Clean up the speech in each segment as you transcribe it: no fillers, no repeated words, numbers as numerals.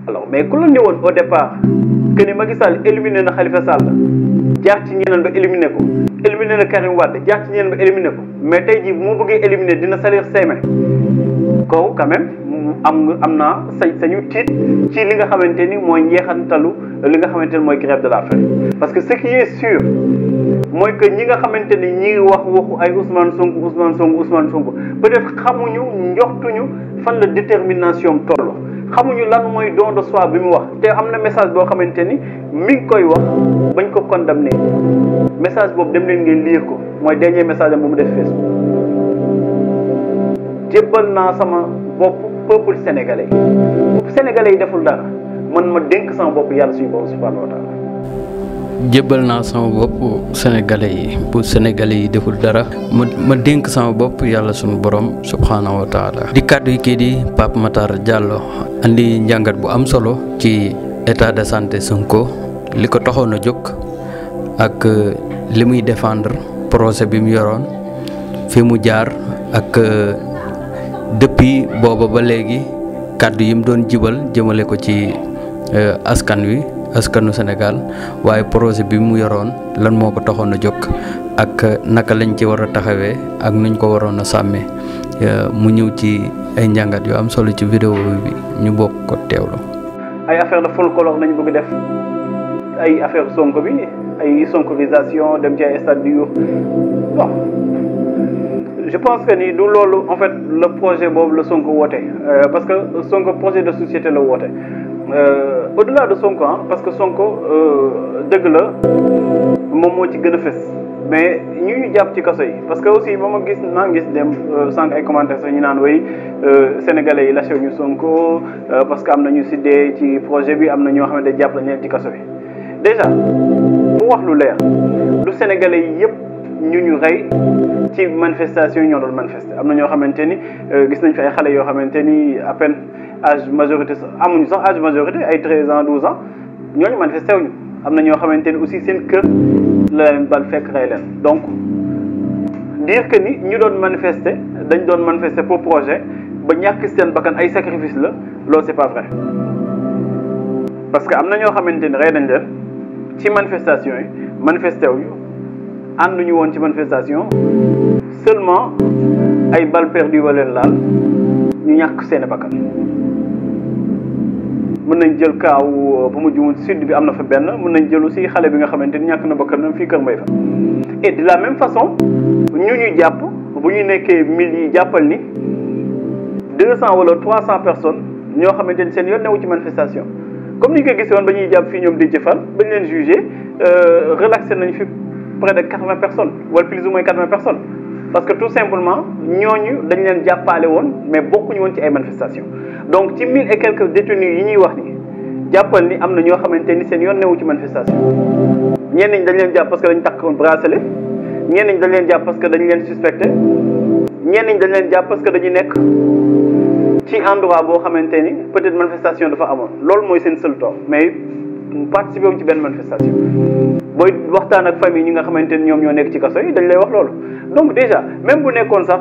alors mais ku la ne woon au départ que ni Macky Sall éliminé na Khalifa Sall jaar ci ñeneen ba éliminé ko éliminé na Karim Wade jaar ci ñeneen ba éliminé ko mais tey jii bu ma bëggee éliminé dina salir say mains kooku quand même am naa sañu tiit ci li nga xamante ni mooy njeexantalu li nga xamante ni mooy grève de la faim parce que ce qui est sûr mooy que ñi nga xamante ni ñi ngi wax waxu ay Ousmane Sonko peut-être xamuñu njoxtuñu fan la détermination toll xamuñu lan mooy don de soi bi mu wax te am na message boo xamante ni mi ngi koy wax bañ ko condamné message boobu dem leen ngeen lire ko mooy dernier message am bu mu def Facebook jébbal naa sama bopp peuple sénégalais yi deful dara man ma dénk sama bopp yàlla suñu bopp subhanahu wa taala jébbal naa sama bopp sénégalais yi bu sénégalais yi deful dara ma dénk sama bopp yàlla suñu borom subhanahu wa taala di kàddu yi kii di Pape Matar Diallo andi njàngat bu am solo ci état de santé Sonko li ko taxoon a jóg ak li muy défendre projet bi mu yoroon fi mu jaar ak depuis booba ba léegi kàddu yi mu doon jibal jëmale ko ci askanu Sénégal waaye projet bi mu yoroon lan moo ko taxoon a jóg ak naka lañ ci war a taxawee ak nuñ ko waroon a sàmmee mu ñëw ci ay njàngat yu am solo ci vidéo bi ñu bokk ko teewlu. ay affaire de folklore nañ bëgg def ay affaire Sonko bi ay sonkorisation dem ci ay stade du bon je pense que ni du loolu en fait le projet boobu la Sonko woote parce que Sonko projet de société la woote au-delà de Sonko parce que Sonko dëgg la moom moo ci gën a fës mais ñu jàpp ci kaso yi parce que aussi ba ma gis naa gis dem sànq ay commentaires sax ñu naan way sénégalais yi lâché ñu Sonko parce que am na ñu si dee ci projet bi am na ñoo xamante ne jàpp nañ leen ci kaso bi déjà pour wax lu leer du sénégalais yi yëpp ñu rey ci manifestation yi ñoo doon manifester am na ñoo xamante ni gis nañ fi ay xale yoo xamante ni à peine âge majorité amuñu sax âge majorité ay 13 ans 12 ans ñooñu manifesté wuñu am na ñoo xamante ni aussi seen kër la leen bal fekk rey leen donc dire que ni ñu doon manifester dañ doon manifester pour projet ba ñàkk seen bakkan ay sacrifice la loolu c'est pas vrai parce que am na ñoo xamante ni rey nañ leen ci manifestation yi manifesté wuñu ànduñu woon ci manifestation seulement ay balles perdues wa leen laal ñu ñàkk seen bakkan mën nañ jël kaaw ba mu jumul sud bi am na fa benn mën nañ jël aussi xale bi nga xamante ni ñàkk na bakkanam fii Kër Mbay fa et de la même façon ñu jàpp bu ñu nekkee mille yi jàppal ni 200 wala 300 personnes ñoo xamante ni seen yoon newu ci manifestation comme ni ñu ko gisee woon ba ñuy jàpp fii ñoom di jëfal ba ñu leen jugé relaxé nañ fi près de 80 personnes wala plus ou moins 80 personnes parce que tout simplement ñooñu dañ leen jàppale woon mais bokkuñu woon ci ay manifestations donc ci 1000 et quelques détenus yi ñuy wax ni jàppal ni am na ñoo xamante ni seen yoon newu ci manifestation ñenn ñi dañ leen jàpp parce que dañ takk bracelet ñenn ñi dañ leen jàpp parce que dañ leen suspecté ñenn ñi dañ leen jàpp parce que dañu nekk ci endroit boo xamante ni peut-être manifestation dafa amoon loolu mooy seen seul tort mais participer wu ci benn manifestation booy waxtaan ak famille ñi nga xamante ni ñoom ñoo nekk ci kaso yi dañ lay wax loolu donc déjà même bu nekkoon sax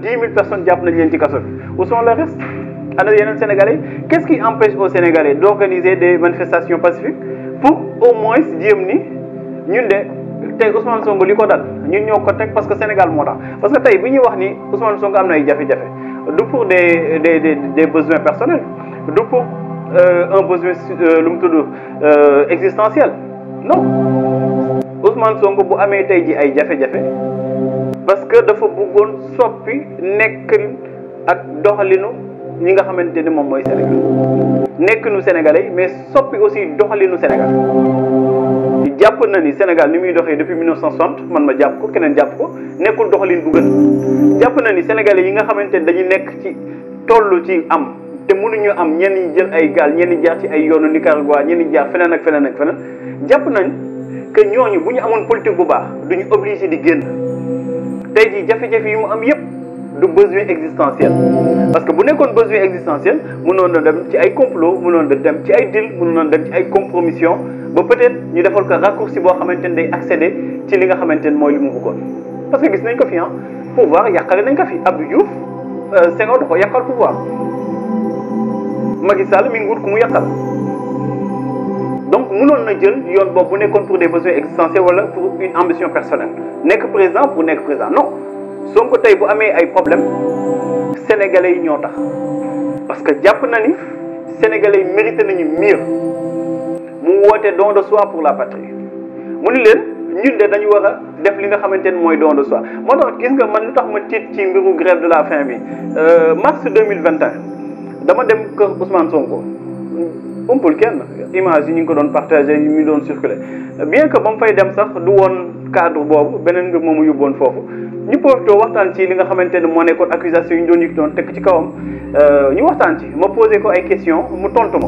10 000 personnes jàpp nañ leen ci kaso bi où sont le reste ana yeneen Sénégalais qu'est-ce qui empêche aux Sénégalais d'organiser des manifestations pacifiques pour au moins jéem ni ñun de tey Ousmane Sonko li ko dal ñun ñoo ko teg parce que Sénégal moo tax parce que tey bi ñuy wax ni Ousmane Sonko am na ay jafe-jafe du pour des besoins personnels du pour un besoin lu mu tudd existentiel non Ousmane Sonko bu amee tey ji ay jafe-jafe parce que dafa bëggoon soppi nekkin ak doxalinu ñi nga xamante ni moom mooy Sénégal nekkinu Sénégalais mais soppi aussi doxalinu Sénégal jàpp na ni Sénégal ni muy doxee depuis 1960 man ma jàpp ko keneen jàpp ko nekkul doxalin bu gën jàpp na ni Sénégalais yi nga xamante ni dañu nekk ci tollu ci am te mënuñu am ñenn ñi jël ay gaal ñenn ñi jaar ci ay yoonu Nicaragua ñenn ñi jaar feneen ak feneen ak feneen jàpp nañ que ñooñu bu ñu amoon politique bu baax duñu obligé di génn tey jii jafe-jafe yi mu am yépp du besoin existentiel parce que bu nekkoon besoin existentiel mënoon na dem ci ay complot mënoon na dem ci ay deal mënoon na dem ci ay compromission ba peut-être ñu defal ko raccourci boo xamante ni day accéder ci li nga xamante ni mooy li mu bëggoon parce que gis nañ ko fi pouvoir yàqale nañ ko fi Abdou Diouf Senghor da ko yàqal pouvoir Macky Sall mi ngi wut ku mu yàqal donc mënoon na jël yoon boobu bu nekkoon pour des besoins existentiels wala pour une ambition personnelle nekk président pour nekk président non Sonko tey bu amee ay problème sénégalais yi ñoo tax parce que jàpp na ni sénégalais yi mérité nañu mieux mu woote don de soi pour la patrie mu ni leen ñun de dañu war a def li nga xamante ne mooy don de soi moo tax gis nga man lu tax ma tiit ci mbiru grève de la faim bi mars 2021 dama dem kër Ousmane Sonko umpul kenn image yi ñu ngi ko doon partagé yi ñu doon circulé bien que ba mu fay dem sax du woon cadre boobu beneen mbir moomu yóbboon foofu ñu profité waxtaan ci li nga xamante ne moo nekkoon accusation yi ñu doon yëg tekk ci kawam ñu waxtaan ci ma posé ko ay question mu tontu ma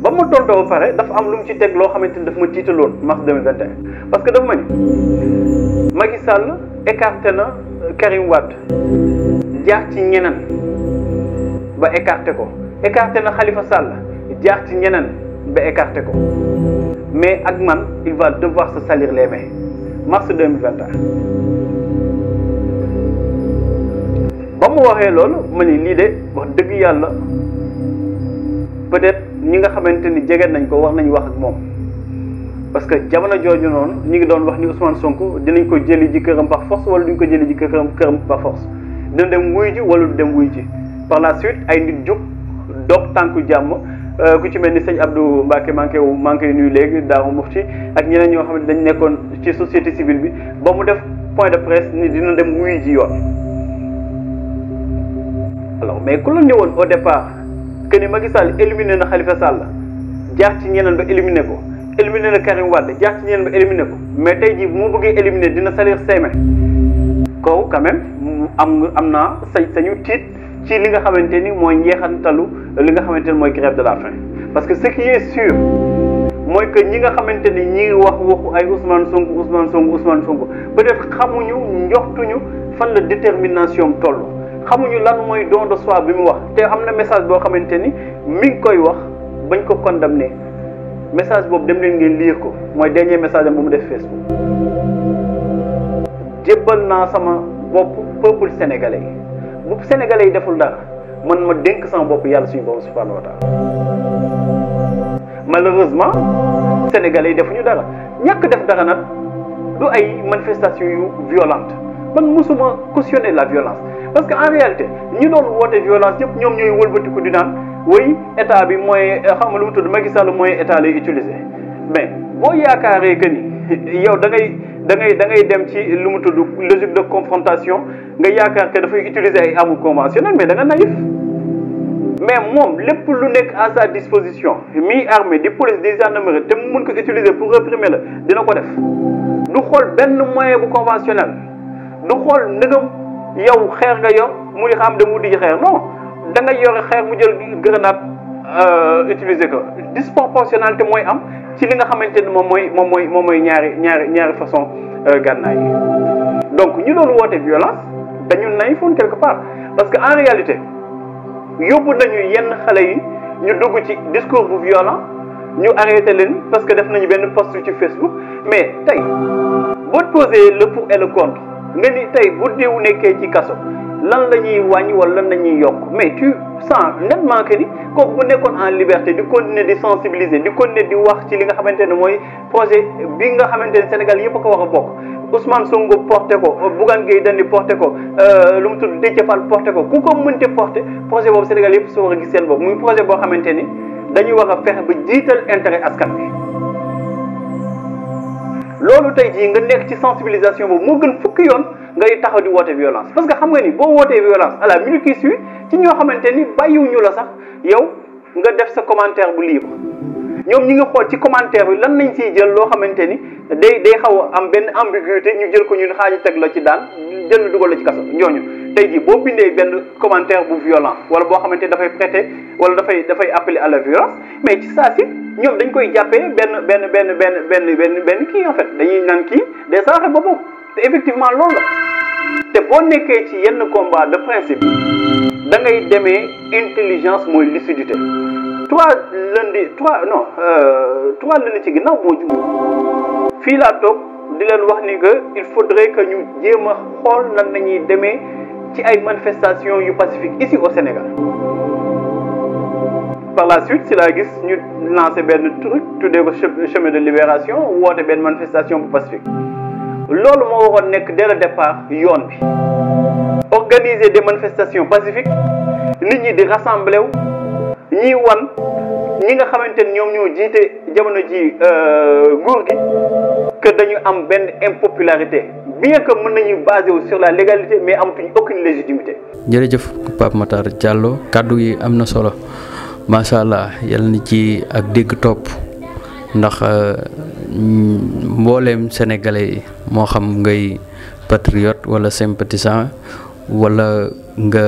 ba ma tontoo ba pare dafa am lu mu ci teg loo xamante ni daf ma tiitaloon mars 2021 parce que dafa ma ni Macky Sall écarté na Karim Wade jaar ci ñeneen ba écarté ko écarté na Khalifa Sall jaar ci ñeneen ba écarté ko mais ak man il va devoir se salir les mains mars 2021 ba mu waxee loolu ma ni lii de wax dëgg yàlla peut-être ñi nga xamante ni jege nañ ko wax nañ wax ak moom parce que jamono jooju noonu ñi ngi doon wax ni Ousmane Sonko dinañ ko jëli ji këram par force wala duñ ko jëli ji këram par force dina dem wuy ji wala du dem wuy ji par la suite ay nit jóg dox tànku jàmm ku ci mel ni sëñ Abdou Mbacke maa ngi koy nuyu léegi Daaru Mufti ak ñeneen ñoo xam ne dañ nekkoon ci société civile bi ba mu def point de presse ni dina dem wuy ji yoon alors mais ku la ñëwoon au départ que ni Macky Sall éliminé na Khalifa Sall jaar ci ñeneen ba éliminé ko éliminé na Karim Wade jaar ci ñeneen ba éliminé ko mais tey jii bu mu bëggee éliminé dina salir ses mains kaw quand même am naa sañu tiit ci li nga xamante ni mooy njeexantalu li nga xamante ni mooy grève de la faim parce que ce qui est sûr mooy que ñi nga xamante ni ñi ngi wax waxu ay Ousmane Sonko peut-être xamuñu njoxtuñu fan la détermination toll xamuñu lan mooy don de soi bi mu wax te am na message boo xamante ni mi ngi koy wax bañ ko condamné message boobu dem leen ngeen lire ko mooy dernier message am bu mu def Facebook jébbal naa sama bopp peuple sénégalais yi bu sénégalais yi deful dara man ma dénk sama bopp yàlla suñu borom subhanahu wa taala malheureusement sénégalais yi defuñu dara ñàkk def dara nag du ay manifestation yu violente man mosuma cautionner la violence parce que en réalité ñi doon woote violence yëpp ñoom ñooy wëlbatiku di naan oui état bi mooy xam nga lu mu tudd Macky Sall mooy état lay utiliser mais boo yaakaaree que ni yow da ngay dem ci lu mu tudd logique de confrontation nga yaakaar que dafay utiliser ay armes conventionnelles mais da nga naïf mais moom lépp lu nekk à sa disposition mi armée di police di gendarmerie te mu mun ko utiliser pour réprimer la dina ko def du xool benn moyen bu conventionnel du xool ndëgam yow xeer nga yor mu di xam dem wuti ji xeer non da nga yore xeer mu jël grenade utiliser ko disproportionnalité mooy am ci li nga xamante ni moom mooy ñaari façon gànnaay yi donc ñu doon woote violence dañu naïfoon quelque part parce que en réalité yóbbu nañu yenn xale yi ñu dugg ci discours bu violent ñu arrêté leen parce que def nañu benn post ci Facebook mais tey boo posé le pour et le contre nga ni tey bu diw nekkee ci kaso lan la ñuy wàññi wala lan la ñuy yokk mais tu sens nettement que ni kooku bu nekkoon en liberté di continuer di sensibiliser di continuer di wax ci li nga xamante ne mooy projet bi nga xamante ne Sénégal yëpp a ko war a bokk Ousmane Sonko porté ko Bougane Gueye Dany porté ko lu mu tudd Déthié Fall porté ko ku ko mënte porté projet boobu Sénégal yëpp soo war a gis seen bopp muy projet boo xamante ni dañuy war a fexe ba jiital intérêt askan bi loolu tey jii nga nekk ci sensibilisation boobu moo gën fukki yoon ngay taxaw di woote violence parce que xam nga ni boo wootee violence à la minute qui suit ci ñoo xamante ni bàyyiwuñu la sax yow nga def sa commentaire bu libre ñoom ñi nga xool ci commentaire bi lan nañ siy jël loo xamante ni day xaw a am benn ambiguïté ñu jël ko ñun xaaji teg la ci daan jël dugal la ci kaso ñooñu tey jii boo bindee benn commentaire bu violent wala boo xamante ni dafay prêter wala dafay appeler à la violence mais ci saa si ñoom dañ koy jàppee benn kii en fait dañuy naan kii day saraxe boppam te effectivement loolu la te boo nekkee ci yenn combat de principe da ngay demee intelligence mooy lucidité trois lundi ci ginnaaw moo jumóo fii laa toog di leen wax ni que il faudrait que ñu jéem a xool nan nañuy demee ci ay manifestations yu pacifique ici au Sénégal par la suite si laa gis ñu lancé benn truc tuddee ko chemin de libération woote benn manifestation bu pacifique loolu moo waroon nekk dès le départ yoon bi organiser des manifestations pacifiques nit ñi di rassembler wu ñiy wan ñi nga xamante ni ñoom ñoo jiite jamono ji nguur gi que dañu am benn impopularité bien que mën nañu basé wu sur la légalité mais amatuñu aucune légitimité. jërëjëf Pape Matar Diallo kàddu yi am na solo macha allah yal na ci ak dégg topp ndax mbooleem sénégalais yi moo xam ngay patriote wala sympathisant wala nga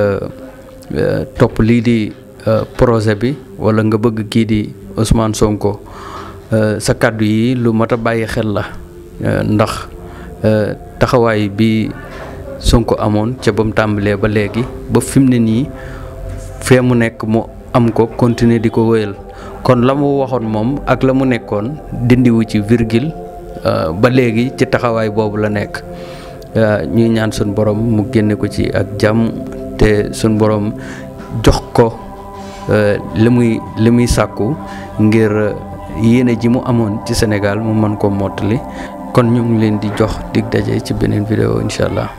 topp lii di projet bi wala nga bëgg kii di Ousmane Sonko sa kàddu yi lu mat a bàyyi xel la ndax taxawaay bi Sonko amoon ca ba mu tàmbalee ba léegi ba fi mu ne nii fee mu nekk mu am ko continuer di ko wéyal kon la mu waxoon moom ak la mu nekkoon dindiwu ci virgule ba léegi ci taxawaay boobu la nekk ñuy ñaan suñ borom mu génne ko ci ak jàmm te suñ borom jox ko li muy sàkku ngir yéene ji mu amoon ci Sénégal mu mën ko mottali kon ñu ngi leen di jox dig daje ci beneen vidéo incha allah.